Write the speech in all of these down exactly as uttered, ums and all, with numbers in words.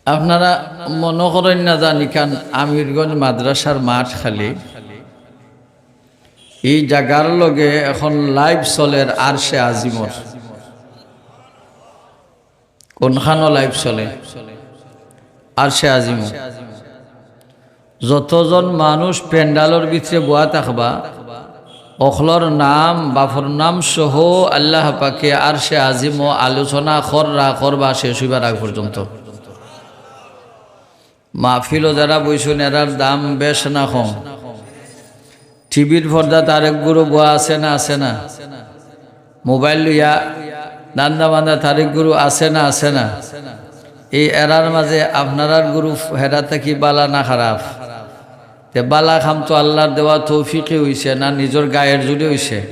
আপনারা মনো করইন না জানি কান আমিরগঞ্জ মাদ্রাসার মাঠ খালি। ই জাগার লগে এখন live চলের আরশে আজিমর। কোনখানো live চলে? আরশে আজিমো। যতজন মানুষ প্যান্ডালর ভিতরে বওয়া থাকবা, অকলর নাম, বাপর নাম সহ আল্লাহ পাকে আরশে আজিমো আলোচনা কররা, করবা শেষ অইবার আগ পর্যন্ত। মাহফিলো যারা বইছইন, এরার দাম বেশ না কম? টিভির পর্দাত আরেকগুরু বওয়া আছে না, আছে না? মোবাইল লইয়া ধান্দা বান্দা তারিখ গুরু আছে না, আছে না? এই এরার মাঝে আপনারার গুরু হেরা থাকি বালা না খারাপ? তে বালা কাম তো আল্লাহর দেওয়া তৌফিকে অইছে না, নিজর গায়ের জোরে অইছে?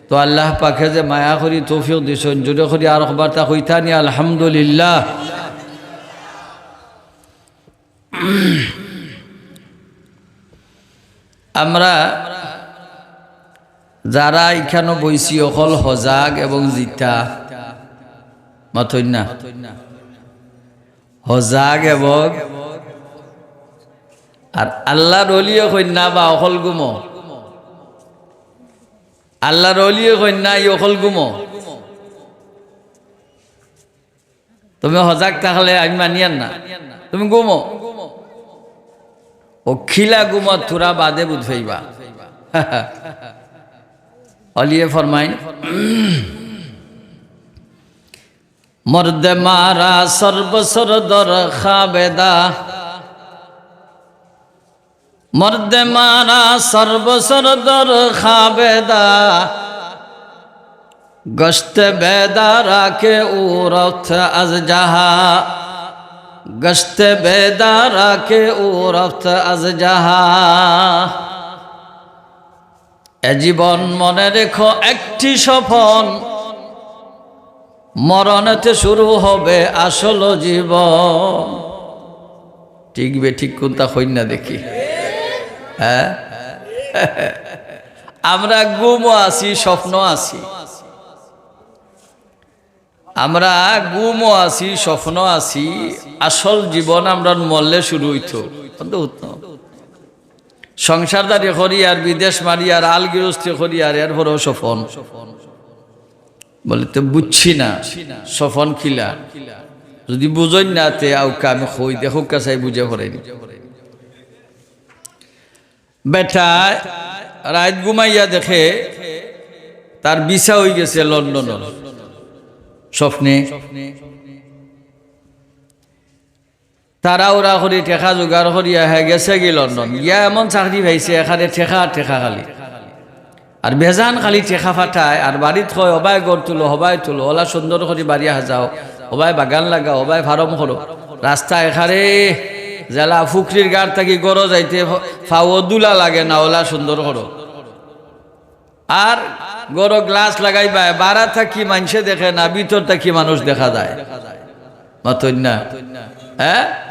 তো আল্লাহ পাকে যে মায়া করি তৌফিক দিছইন, জোরে করি আরকবার তা কইতা নি আলহামদুলিল্লাহ। আমরা যারা ইখানো বইছি, অকল হজাগ এবং জিতা, মাতইন না? হজাগ এবং, আর আল্লাহর অলিয়ে কইন না বা অকল ঘুমো। আল্লাহর অলিয়ে কইন না, ই অকল ঘুমো। তুমি হজাগ থাকলে আমি মানিয়ার না, তুমি ঘুমো। ও খিলা ঘুমো থুরা বাদে বুঝ পাইবা। অলিয়ে ফরমাইন, মর্দে মারা সর্বসর দর খাবেদা, মর্দে মারা সর্বসর দর খাবেদা, গশতে বেদারা কে উরফত আজ জাহা, গশতে বেদারা কে উরফত আজ জাহা। এ জীবন মনে রেখো একটি স্বপন, মরণেতে শুরু হবে আসল জীবন। ঠিক বে ঠিক কোনটা কইন না দেখি, হ্যাঁ? আমরা ঘুমো আছি, স্বপ্ন আছি। আমরা ঘুমো আছি, স্বপ্ন আছি, আসল জীবন আমরার মরলে শুরু অইতো। অন্ত উত্তম। সংসারদারি করি আর বিদেশ মারি আর আল গিরস্তি করি আর এরপরেও স্বপন। বলে, "তো বুঝছি না, স্বপন কিলা?" যদি বুঝইন না, তে আউক্কা আমি কই, দেখউক্কা চাই বুঝে পড়েনি। বেটায় রাইত ঘুমাইয়া দেখে তার ভিসা অইগেছে লন্ডনর। স্বপ্নে তাড়াহুড়া করি টেকা জোগাড় করিয়া হে গেছেগি লন্ডন। গিয়া এমন চাকরি পাইছে, এখানে টেকা আর টেকা খালি। আর বেজান খালি টেকা ফাটায়, আর বাড়িত কয়, "হবায় ঘর তুলো, হবায় তুলো, অলা সুন্দর করি বাড়ি হাজাও, হবায় বাগান লাগাও, হবায় ফার্ম করো।" রাস্তা এখানে জেলা ফুকরির গাড় থাকি ঘরো যাইতে ফ-, ফাও ধুলা লাগে না, অলা সুন্দর করো। আর ঘরো গ্লাস লাগাইবায়, বারা থাকি মানষে দেখে না, ভিতর থাকি মানুষ দেখা যায়। মাতইন না? হ্যাঁ?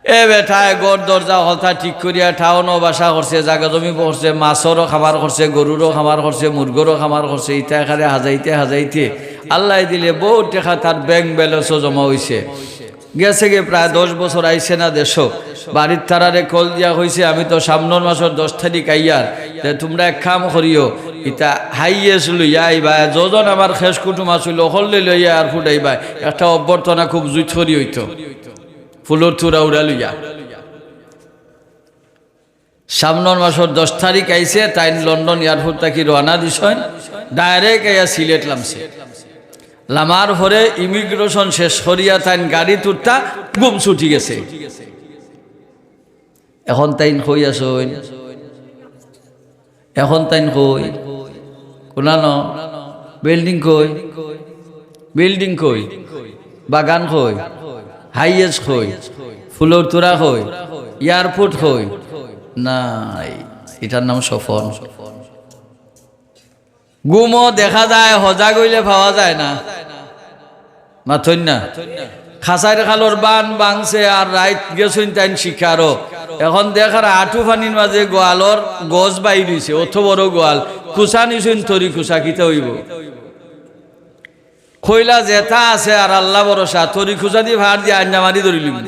এ বেটায় ঘর দরজা হলতা ঠিক করিয়া টাউনও বাসা করছে, জাগা জমি করছে, মাছরও খামার করছে, গরুরও খামার করছে, মুরগরও খামার করছে, ইতা এখানে হাজাইতে হাজাইতে আল্লায় দিলে বউত টেকা তার ব্যাংক ব্যালেন্সও জমা অইছে। গেছেগি প্রায় দশ বছর, আইছে না দেশো। বাড়ির তারারে কল দিয়া কইছে, "আমি তো সামনর মাসর দশ তারিখ আইয়ার, তে তুমরা এক কাম করিও, ইতা হাইয়েস লইয়া আইবায়, যজন আমার খেশ কুটুম আছিল, হকলরে লইয়া এয়ারপোর্ট আইবায়, একটা অভ্যর্থনা খুব জুইত করি অইতো, ফুলর তুরা উরা লইয়া।" সামনর মাসর দশ তারিখ আইছে, তাইন লন্ডন এয়ারপোর্ট থাকি রওয়ানা দিছইন, direct আইয়া সিলেট লামছে। লামার পরে ইমিগ্রেশন শেষ করিয়া তাইন গাড়িত উঠতা ঘুম ছুটি গেছে। এখন তাইন কই আছইন? এখন তাইন কই? কুনানো? বিল্ডিং কই? বিল্ডিং কই? বাগান কই? হাইয়েস কই? ফুলর তুরা কই? এয়ারপোর্ট কই? নাই। ইটার নাম স্বপন। ঘুমো দেখা যায়, হজাগ অইলে পাওয়া যায় না। মাতইন না? খাসাইর খালর বান ভাংছে আর রাইত গেছইন তাইন শিকারো। এখন দেখার আটু পানির মাঝে গোয়ালর গজ বাইর অইছে, অত বড় গোয়াল। কুচা নিছইন তরি কুচা, কিতা অইবো? কইলা যেতা আছে আর আল্লা ভরসা, তরি খুসাদি ফাড় দিয়া আঞ্জা মারি ধরিলিমু।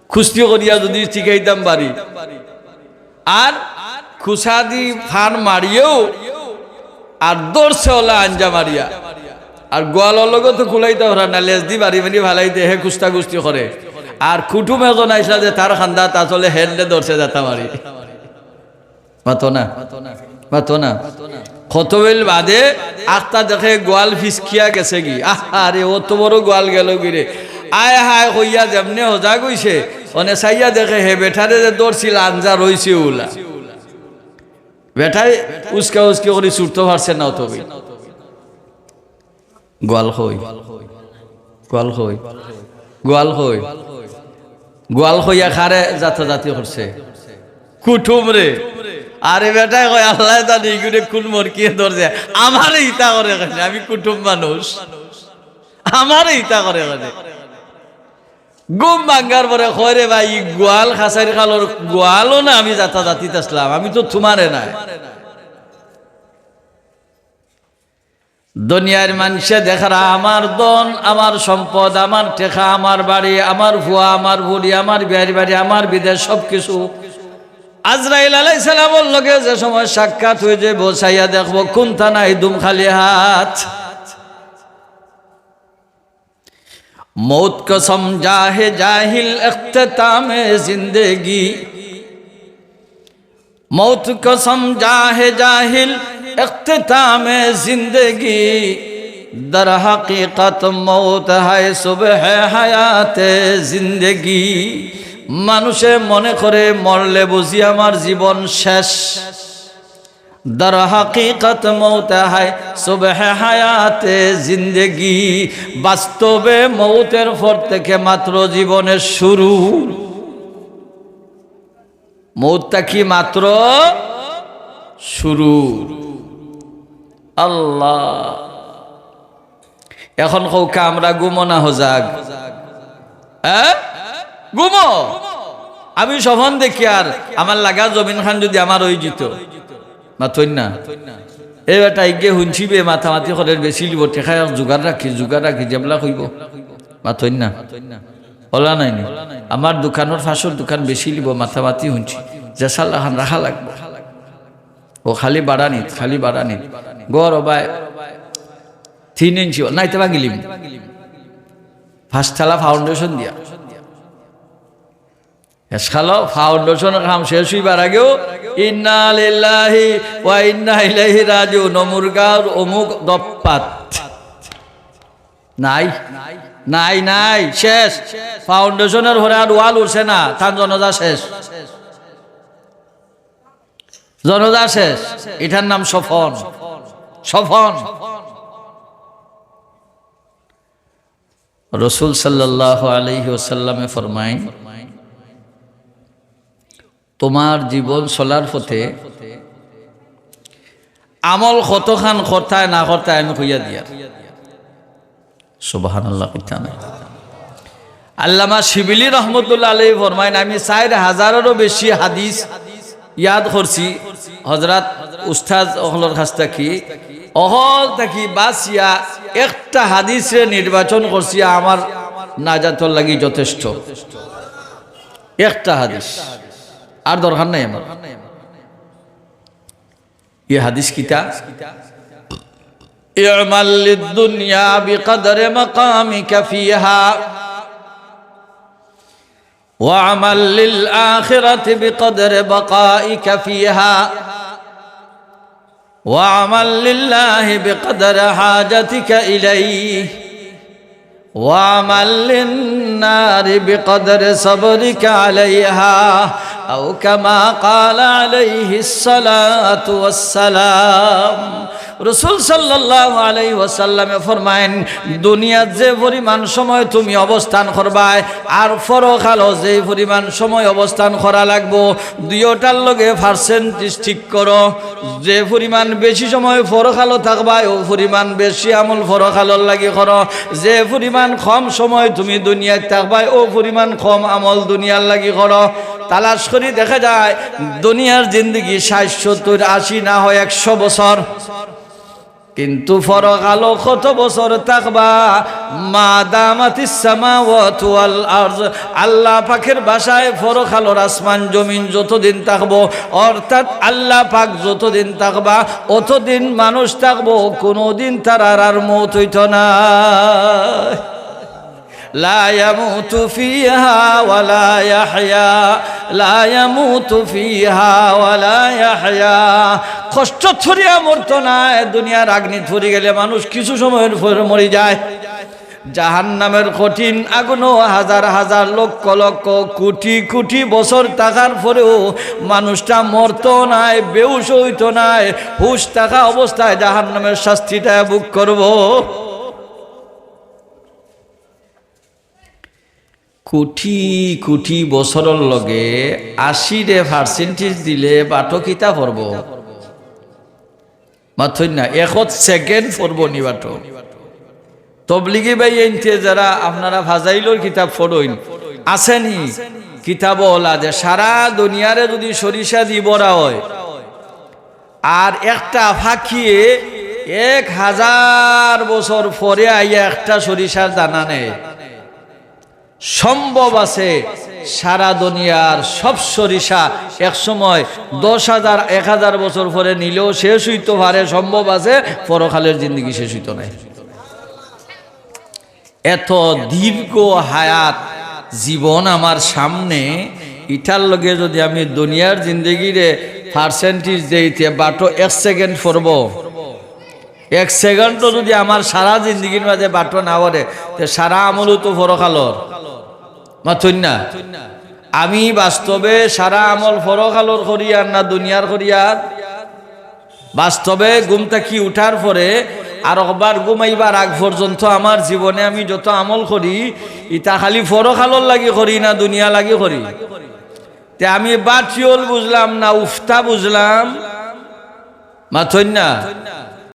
কুস্তি করিয়া যুদি টিকাইতাম পারি, আর খুসাদি ফাড় মারিয়াও, আর ধরছে অলা আঞ্জা মারিয়া, আর গোয়ালর লগে তো কুলাইতা পারা না, লেজদি বাড়ি মারি ফালাইতে হে কুস্তা কুস্তি করে, আর কুটুম এজন আইসা যে তার খান্দাত আসলে হেররে ধরছে যাতা মারি। মাতো না, মাতো না। কত বেল বাদে আখতা দেখে গোয়াল ফিসকিয়া গেছেগি। আহারে, অত বড় গোয়াল গেলোগি রে। আয় হায় কইয়া যেমনে হজাগ অইছে, অনে চাইয়া দেখে হে বেটারে যে ধরছিল আঞ্জা রইছে অলা। বেটায় উস্কা উস্কি করি ছুটতো পারছে না অত বেল। গোয়াল কই? গোয়াল কই? গোয়াল কই? গোয়াল কইয়া কারে জাতাজাতি করছে? কুটুমরে। আরে বেটায় কয়, "আল্লায় জানে ইগুরে কুন মরকিয়ে ধরছে। আমারে ইতা করে কেনে? আমি কুটুম মানুষ। আমারে ইতা করে কেনে?" ঘুম ভাঙ্গার পরে কয়, "রে ভাই, ই গোয়াল খাসাইর খালর গোয়ালও না, আমি জাতাজাতিত আছলাম, আমি তো তুমারে নায়।" দুনিয়ার মানষে দেখরা আমার ধন, আমার সম্পদ, আমার টেকা, আমার বাড়ি, আমার ফুয়া, আমার ফুড়ি, আমার বিয়ার বাড়ি, আমার বিদেশ, সব কিছু। আজরাইল আলাইহিস সালামর লগে যে সময় সাক্ষাৎ অইযাইবো, চাইয়া দেখবো কুন্তা নাই, দুম খালি হাত। موت قسم جاہ جاہل اختتام زندگی، موت قسم جاہ جاہل اختتام زندگی، در حقیقت موت ہے صبح حیات زندگی۔ মানুষে মনে করে মরলে বুঝি আমার জীবন শেষ। در حقیقت موت ہے صبح حیات زندگی، বাস্তবে মৌতের পর থেকে মাত্র জীবনের শুরু। মৌত থাকি মাত্র শুরু। আল্লাহ। এখন কউক্কা আমরা ঘুমো না হজাগ? হ্যাঁ? ঘুমো। আমি স্বপন দেখিয়ার আমার লাগা জমিন খান যুদি আমার অইযিতো। মাতইন না। এ বেটা ইগে হুনছি বে মাতামাতি করের বেচিলিবো, টেকা এক জুগাড় রাখি, জুগাড় রাখি, যেবলা কইবো। মাতইন না। অলা নায়নি? আমার দোকানর পাশর দোকান বেচিলিবো, মাতামাতি হুনছি। যে সাল্লা খান রাখা লাগবো। ও খালি বাড়ানিত, খালি বাড়ানিত। ঘর ও ভাই তিন ইঞ্চি, নাইতে ভাঙিলিম। পাঁচতলা foundation দিয়া। শেষ খালো, foundation-র কাম শেষ অইবার আগেউ, "ইন্না লিল্লাহি ওয়া ইন্না ইলাইহি রাজিউন", অমুরগাঁওর অমুক দপ্পাত। নাই, নাই, নাই, শেষ। Foundation-র পরে আর wall উঠছে না, তান জনাজা শেষ। জনাজা শেষ। ইটার নাম স্বপন। স্বপন। রসুল সাল্লাল্লাহু আলাইহি ওয়াসাল্লামে ফরমাইন, "তোমার জীবন চলার পথে আমল কতখান করতায় না করতায় আমি কইয়া দিয়ার।" সুবহানাল্লাহ, কইতা না? আল্লামা শিবিলি রহমতুল্লাহ আলাইহি ফরমাইন, "আমি চাইর হাজারেরও বেশি হাদিস ইয়াদ করছি, হজরত উস্তাদ অকলর কাছ থাকি, অকল থাকি বাছিয়া একটা হাদিসরে নির্বাচন করছি আমার নাজাতর লাগি যথেষ্ট।" একটা হাদিস, আর দরকার নাই আমার। ই হাদিস কিতা? اعمل للدنيا بقدر مقامك فيها، واعمل للآخرة بقدر بقائك فيها، واعمل لله بقدر حاجتك إليه، واعمل للنار بقدر صبرك عليها، أو كما قال عليه الصلاة والسلام। রসুল সাল্লাল্লাহু আলাইহি ওয়াসাল্লামে ফরমাইন, দুনিয়াত যে পরিমাণ সময় তুমি অবস্থান করবায়, আর পরকালো যে পরিমাণ সময় অবস্থান করা লাগবো, দুইওটার লগে percentage ঠিক করো। যে পরিমাণ বেশি সময় পরকালো থাকবায়, অউ পরিমাণ বেশি আমল পরকালর লাগি করো। যে পরিমাণ কম সময় তুমি দুনিয়াত থাকবায়, অউ পরিমাণ কম আমল দুনিয়ার লাগি করো। তালাশ করি দেখা যায়, দুনিয়ার জিন্দেগি ষাইট, সত্তইর, আশি, না হয় একশো বছর। কিন্তু পরকালো কত বছর থাকবা? মা দামাতিস সামাওয়াতু ওয়াল আরজ। আল্লাহ পাকের ভাষায় পরকালর আসমান জমিন যতদিন থাকবো, অর্থাৎ আল্লাহ পাক যতদিন থাকবা, অতদিন মানুষ থাকবো, কোনোদিন তারার আর মউত অইতো না। লা ইয়ামুতু ফিহা ওয়ালা ইয়াহইয়া, লা ইয়ামুতু ফিহা ওয়ালা ইয়াহইয়া। কষ্ট থরিয়া মরতো নায়, দুনিয়ার আগ্নি থরি গেলে মানুষ কিছু সময়র পরে মরি যায়। জাহান্নামের কঠিন আগুনো হাজার হাজার, লক্ষ লক্ষ, কোটি কোটি বছর থাকার পরেও মানুষটা মরতো নায়, বেহুশ অইতো নায়, হুশ থাকা অবস্থায় জাহান্নামের শাস্তিটা ভোগ করবো। কোটি কোটি বছরর লগে আশিরে percentage দিলে বাটো কিতা পড়বো? মাতইন না, একত second পড়বো নি বাটো। তবলিগি ভাইয়াইন্তে যারা আপনারা ফাজাইলর কিতাব পড়ইন, আছে নি কিতাবো অলা যে সারা দুনিয়ারে যুদি সরিষা দি ভরা অয়, আর একটা পাখিয়ে এক হাজার বছর পরে আইয়া একটা সরিষার দানা নেয়, সম্ভব আছে সারা দুনিয়ার সব সরিষা এক সময় দশ হাজার, এক হাজার বছর পরে নিলেও শেষ অইতো পারে, সম্ভব আছে, পরকালের জিন্দেগি শেষ অইতো নায়। এত দীর্ঘ হায়াত জীবন আমার সামনে, ইটার লগে যুদি আমি দুনিয়ার জিন্দেগিরে percentage দেই, তে বাটো এক second পড়বো। এক second-ও যুদি আমার সারা জিন্দেগির মাঝে বাটো না পড়ে, তে সারা আমলও তো পরকালর। মাতইন না? আমি বাস্তবে সারা আমল পরকালর করিয়ার না দুনিয়ার করিয়ার? বাস্তবে ঘুম থাকি উঠার পরে আর একবার ঘুমাইবার আগ পর্যন্ত আমার জীবনে আমি যত আমল করি, ইতা খালি পরকালর লাগি করি না দুনিয়া লাগি করি? তে আমি বাটিওল বুঝলাম না উফতা বুঝলাম? মাতইন না?